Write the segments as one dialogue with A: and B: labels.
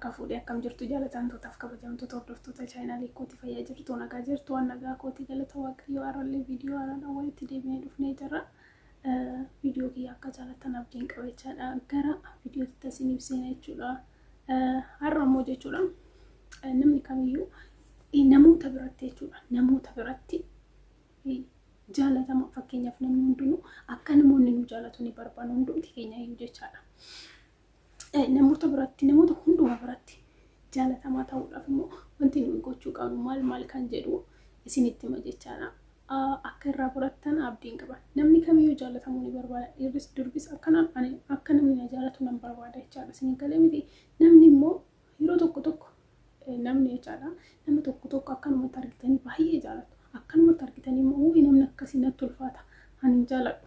A: Harka fuudhee akkam jirtu, jaalatamtootaaf kabajamtoota hordoftoota chaanaalii kootii? Fayyaa jirtu? Nagaa jirtu? Waan nagaa kootii, galata Waaqayyoo. Har'allee viidiyoo haaraadhaan walitti deebinee dhufnee jirra. Viidiyoo kiyya akka jaallattan abdiin qaba jechaadha. Gara viidiyootti isiniif seena jechuudha. Har'a immoo jechuudha, namni kamiyyuu namoota biratti jechuudha, namoota biratti jaalatama. Fakkeenyaaf, namni hundinuu akka namoonni nu jaalatu ni barbaadu, hundumti keenya iyyuu jechaadha. Namoota biratti, namoota hundumaa biratti jaalatamaa ta'uudhaaf immoo wanti nuyi gochuu qabnu maal maal kan jedhu isinitti hima jechaadha. Akka irraa barattan abdiin qaba. Namni kamiyyuu jaalatamuu ni barbaada. Dhiirris durbis akkana, ani akka namni na jaalatu nan barbaada jechaadha. Isin galee miti? Namni immoo yeroo tokko tokko namni jechaadha, nama tokko tokko akkanumatti argitanii baay'ee jaalatu. Akkanumatti argitanii immoo, "Wuuyi, namni akkasii natti ulfaata, ani hin jaaladhu"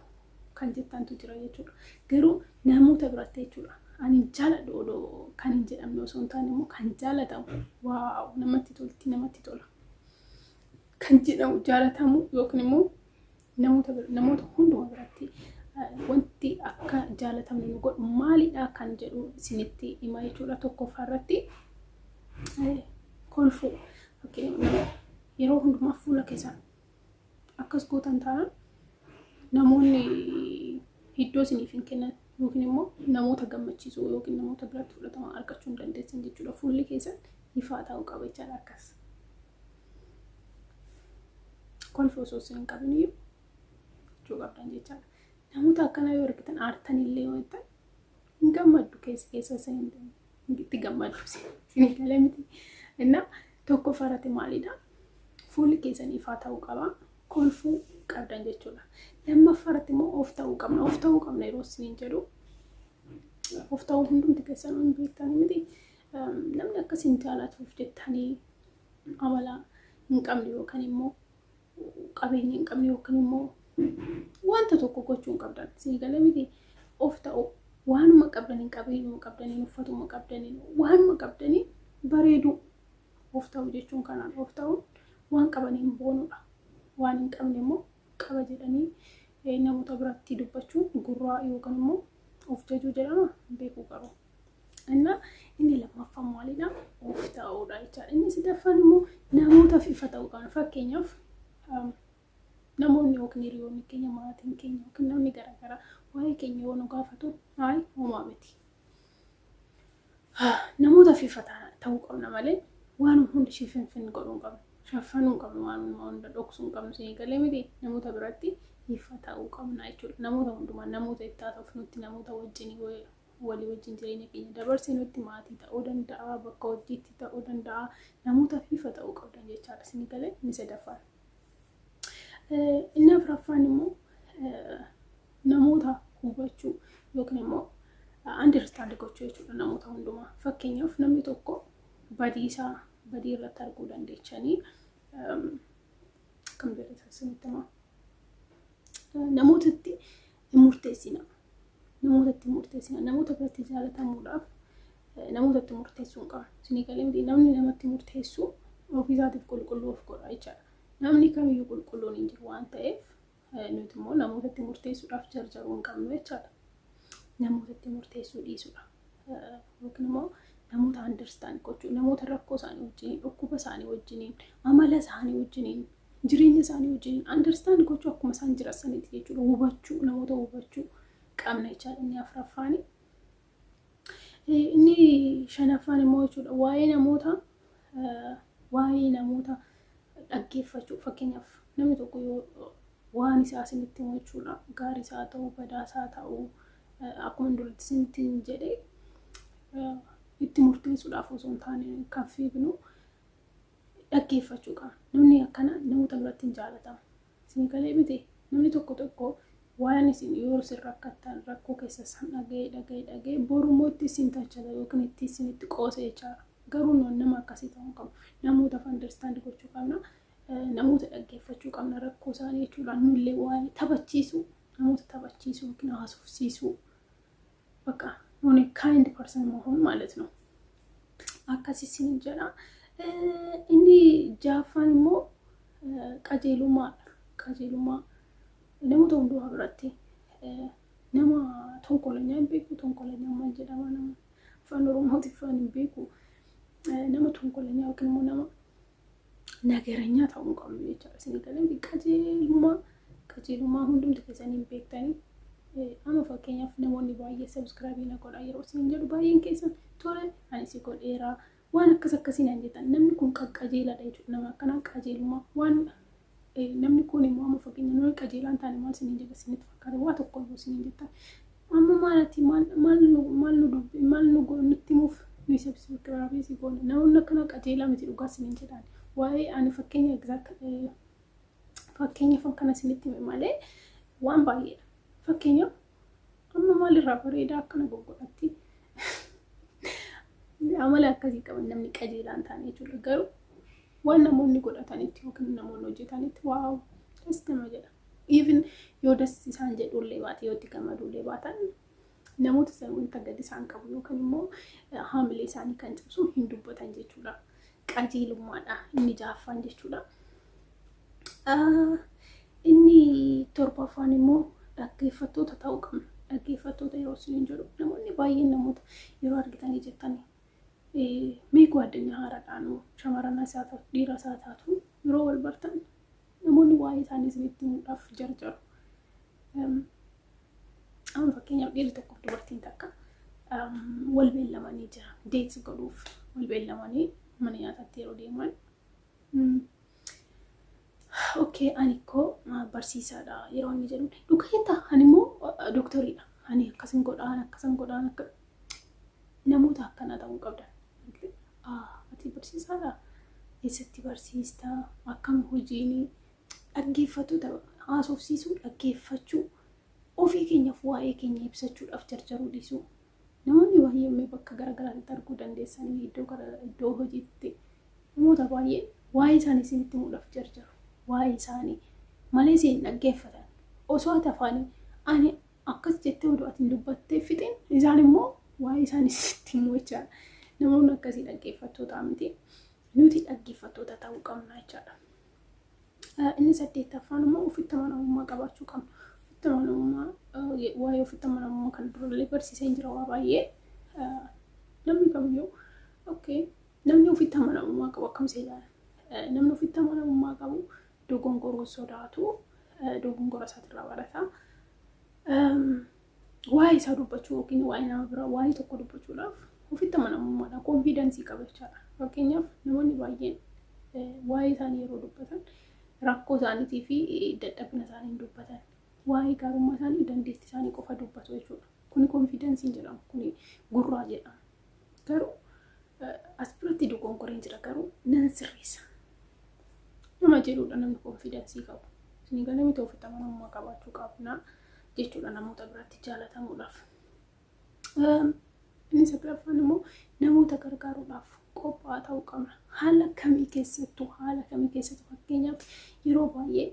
A: kan jettantu jira jechuudha. Garuu namoota biratti jechuudha, ani hin jaaladhu odoo kan hin jedhamne osoo hin taane immoo kan jaalatamu, "Wow, namatti tolti, namatti tola" kan jedhamu jaalatamu yookiin immoo namoota hundumaa biratti wanti akka jaalatamnu nu godhu maalidha kan jedhu isinitti hima jechuudha. Tokkoffaa irratti kolfuu. Yeroo hundumaa fuula keessan akkas gootan taanaan namoonni iddoo isiniif hin kennan, yookiin immoo namoota gammachiisuu yookiin namoota biratti fudhatama argachuu hin dandeessan jechuudha. Fuulli keessan ifaa ta'uu qaba jechaadha akkas. Kolfa osoo isin hin qabin iyyuu jechuu qabdan jechaadha. Namoota akkanaa yoo argitan aartanillee yoo jettan hin gammaddu, keessa keessa isin itti gammaddu, isin galee miti? Innaa tokkoffaa irratti maalidha? Fuulli keessan ifaa ta'uu qaba. Kolfuu qabdan jechuudha. Lammaffaa irratti immoo of ta'uu qabna. Of ta'uu qabna yeroo isiniin jedhu, of ta'uu hundumti keessan hin beektan miti? Namni akkasiin jaalatuuf jettanii amala hin qabne yookaan immoo qabeenya hin qabne yookaan immoo wanta tokko gochuu hin qabdan. Isin galee miti? Of ta'uu, waanuma qabdaniin, qabeenyuma qabdaniin, uffatuma qabdaniin, waanuma qabdaniin bareeduu, of ta'uu jechuun kanaan. Of ta'uun waan qabaniin boonuudha. Waan hin qabne immoo qaba jedhanii namoota biratti dubbachuun gurraa yookaan immoo of jajuu jedhama, beekuu qabu. Innaa inni lammaffaan maalidha? Of ta'uudha jechaadha. Inni sadaffaan immoo namootaaf ifa ta'uu qabna. Fakkeenyaaf, namoonni yookiin hiriyoonni keenya, maatiin keenya yookiin namni garaagaraa waa'ee keenya yoo nu gaafatu, "Hayi, homaa miti." Namootaaf ifa ta'uu qabna malee waan hunda shifinfin godhuu hin qabnu. Shaffanuu hin qabnu, waan hunda dhoksuu hin qabnu. Isin galee miti? Namoota biratti ifa ta'uu qabna jechuudha. Namoota hundumaa, namoota itti haasofnutti, namoota wajjin walii wajjin jireenya keenya dabarsinutti, maatii ta'uu danda'a, bakka hojiitti ta'uu danda'a, namootaaf ifa ta'uu qabdan jechaadha. Isin galee? Inni sadaffaan. Inni afuraffaan immoo namoota hubachuu yookiin immoo understand gochuu jechuudha namoota hundumaa. Fakkeenyaaf, namni tokko badii isaa badii irratti arguu dandeechanii, akkam jedhee isinitti himaa, namootatti hin murteessina. Namootatti murteessina. Namoota biratti jaalatamuudhaaf namootatti murteessuu hin qabnu. Isinii galee miti? Namni namatti murteessu ofiisaatiif qulqulluu of godha jechaadha. Namni kamiyyuu qulqulluun hin jiru waan ta'eef, nuti immoo namootatti murteessuudhaaf jarjaruu hin qabnu jechaadha. Namootatti murteessuu dhiisuudha. Yookiin immoo namoota understand gochuu, namoota rakkoo isaanii wajjiniin, dhukkuba isaanii wajjiniin, amala isaanii wajjiniin, jireenya isaanii wajjiniin understand gochuu, akkuma isaan jiran sanitti jechuudha. Hubachuu, namoota hubachuu qabna jechaadha inni afuraffaani. Inni shanaffaan immoo jechuudha, waa'ee namoota dhaggeeffachuu. Fakkeenyaaf, namni tokko yoo waan isaa isinitti himu jechuudha, gaarii isaa ta'uu, badaa isaa ta'uu, akkuma duratti isinitti jedhe, itti murteessuudhaaf osoo hin taane kan fiignu dhaggeeffachuu qabna. Namni akkana namoota biratti hin jaalatamu. Isin galee miti? Namni tokko tokko waan isin yoo isin rakkattan rakkoo keessa san dhaga'ee dhaga'ee dhaga'ee borummoo itti isin tachata yookiin itti isinitti qoosa jechaadha. Garuu nama akkasii ta'uu qabu. Namootaaf understand gochuu qabna. Namoota dhaggeeffachuu qabna rakkoo isaanii jechuudha. Nullee waa'ee taphachiisuu, namoota taphachiisuu yookiin haasofsiisuu, በቃ የሆነ kind person መሆን ማለት ነው። Akkasisin jedha. Inni ja'affaan immoo qajeelummaadha. Qajeelummaa namoota hundumaa biratti, nama tonkolanyaa hin beeku, tonkolanyaa maal jedhama, nama afaan Oromootiffaan hin beeku. Nama tonkolanyaa yookiin immoo nama nagaranyaa ta'uu hin qabnu jechaadha. Isin galee qajeelummaa qajeelummaa hundumti keessanii hin beektanii. Amma fakkeenyaaf namoonni baay'ee subscribe na godhaa yeroo isin jedhu, baay'een keessan tole, ani si godheera, waan akkas akkasii naan jettan. Namni kun qaqqajeelaadha jechuudha. Nama akkanaa qajeelummaa waan namni kun immoo, amma fakkeenya namni qajeelaan taane maal isiniin jedha isinitti fakkaata? Waa tokko iyyuu isiniin jettan. Amma maalati maal maal nu maal nu dubbi maal nu nutti himuuf nuyi subscribe si goone? Namoonni akkana qajeelaa miti, dhugaa isiniin jedhaan. Waa'ee ani fakkeenya exact fakkeenyaaf akkana isinitti hime malee waan baay'eedha. Fakkeenyaaf amma maalirraa bareedaa akkana goggodhatti amala akkasii qaban namni qajeelaan taane jechuudha. Garuu waan namoonni godhatanitti yookiin namoonni hojjetanitti wow, das nama jedha. Even yoo das isaan jedhullee baate, yoo itti gammadullee baatan, namoota san wanta gadi isaan qabu yookaan immoo haamilee isaanii kan cabsu hin dubbatan jechuudha. Qajeelummaadha inni ja'affaan jechuudha. Inni torbaffaan immoo dhaggeeffattoota ta'uu qabna. Dhaggeeffattoota yeroo isiniin jedhu, namoonni baay'een namoota yeroo argitanii jettanii mee ጓደኛ haaraadhaan, shamarran isaa taatu, dhiira isaa taatu, yeroo wal bartan namoonni waa'ee isaanii isinitti himuudhaaf jarjaru. Amma fakkeenyaaf dhiirri tokkoof dubartiin takka wal beellamanii jira. Date godhuuf wal beellamanii mana nyaataatti yeroo deeman, "Okay, ani koo barsiisaadha" yeroo inni jedhu, "Dhugaa jettaa? Ani immoo dooktoriidha. Ani akkasin godhaan, akkasin godhaan." Akka namoota akkanaa ta'uu qabdan. "Ati barsiisaadha? Eessatti barsiistaa? Akkam hojiin?" Dhaggeeffattoota haasofsiisuu, dhaggeeffachuu, ofii keenyaaf waa'ee keenya ibsachuudhaaf jarjaruu dhiisuu. Namoonni baay'een bakka garaagaraatti arguu dandeessanii, iddoo iddoo hojiitti namoota baay'ee waa'ee isaanii isinitti himuudhaaf jarjaru. Waa'ee isaanii malee isin dhaggeeffatan. Osoo ati afaanii ani akkas jettee oduu ati dubbattee fixin, isaan immoo waa'ee isaanii isinitti himu jechaadha. Namoonni akkasii dhaggeeffattoota miti. Nuti dhaggeeffattoota ta'uu qabna jechaadha. Inni saddeettaffaan immoo ofitti amanamummaa qabaachuu qabna. Ofitti amanamummaa, waa'ee ofitti amanamummaa kan durallee barsiisee jira waa baay'ee. Namni kamiyyuu, okay, namni ofitti amanamummaa qabu akkam see ilaala? Namni ofitti amanamummaa qabu dogongoruu sodaatu, dogongora isaatirraa barata. Waa'ee isaa dubbachuu yookiin waa'ee nama biraa, waa'ee tokko dubbachuudhaaf ofitti amanamummaadhaan confidence qaba jechaadha. Fakkeenyaaf namoonni baay'een waa'ee isaanii yeroo dubbatan rakkoo isaaniitii fi dadhabina isaanii hin dubbatan. Waa'ee gaarummaa isaanii, dandeettii isaanii qofa dubbatu jechuudha. Kuni confidence hin jedhamu, kuni gurraa jedhama. Garuu as biratti dogongoreen jira, garuu nan sirreessa nama jedhudha namni confidence qabu. Isin galee miti? Ofitti amanamummaa qabaachuu qabna jechuudha namoota biratti jaalatamuudhaaf. Inni saglaffaan immoo namoota gargaaruudhaaf qophaa'aa ta'uu qabna. Haala kamii keessattuu, haala kamii keessattuu. Fakkeenyaaf yeroo baay'ee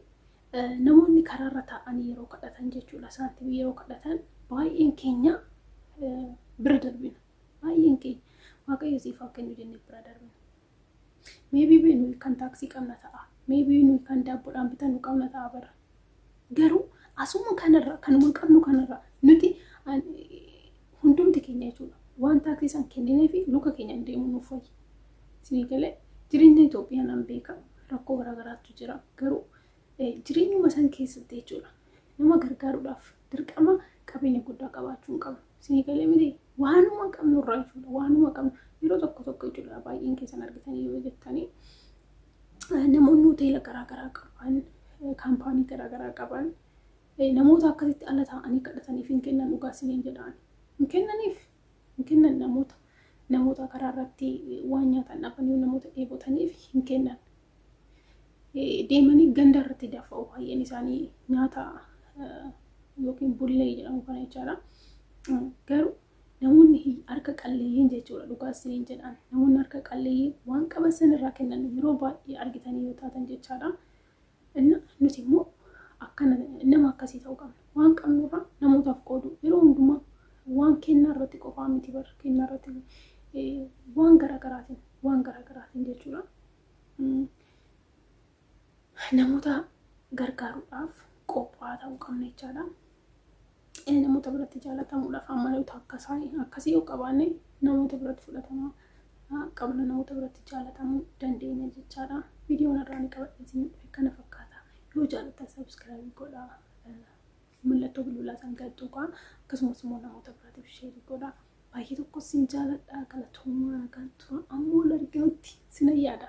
A: namoonni karaarra taa'anii yeroo kadhatan jechuudha. Saantimii yeroo kadhatan baay'een keenya bira darbina. Baay'een keenya "Waaqayyo siif haa kennu" jennee bira darbina. Maybe nuyi kan taaksii qabna ta'a. Maybe nuyi kan daabboodhaan bitannu qabna ta'a bara. Garuu asuma kanarra, kanuma qabnu kanarra, nuti hundumti keenya jechuudha. Waan taaksii san kenninee fi luka keenya deemuu nuuf wayya. Isinii galee? Jireenya Itoophiyaa nan beeka, rakkoo garaagaraatu jira. Garuu jireenyuma san keessatti jechuudha. Nama gargaaruudhaaf dirqama qabeenya guddaa qabaachuu hin qabnu. Isinii galee miti? Waanuma qabnu irraa jechuudha. Waanuma qabnu yeroo tokko tokko jechuudha, baay'een keessan argitanii yoo jettanii, namoonni hoteela garaagaraa qaban, kaampaanii garaagaraa qaban, namoota akkasitti ala taa'anii kadhataniif hin kennan, dhugaa isiniin jedhaan. Hin kennaniif, hin kennan. Namoota karaa irratti waan nyaatan dhabanii, namoota dheebotaniif hin kennan. Deemanii ganda irratti dafa'u baay'een isaanii, nyaata yookiin bullee jedhamu kana jechaadha. Garuu namoonni harka qalleeyyiin jechuudha, dhugaa isiniin jedhaan, namoonni harka qalleeyyii waan qaban sanirraa kennan yeroo baay'ee argitanii yoo taatan jechaadha. Nuti immoo akkana nama akkasii ta'uu qabna. Waan qabnurraa namootaaf qoodu yeroo hundumaa, waan kennaa irratti qofaa miti bara, kennaa irratti waan garaagaraatiin, waan garaagaraatiin jechuudha. Namoota gargaaruudhaaf qophaa'aa ta'uu qabna jechaadha. Namoota biratti jaalatamuudhaaf amaloota akkasii yoo qabaanne namoota biratti fudhatama qabna, namoota biratti jaalatamuu dandeenya jechaadha. Viidiyoon irraa ni qabadhe isin dhufe kana fakkaata. Yoo jaallattan subscribe godhaa. Mallattoo bilbilaa san gad tuqaa, akkasumas immoo namoota biraatiif share godhaa. Baay'ee tokko sin jaaladha, galatoomaa, nagaan tura, ammoo wal arginutti sin yaada.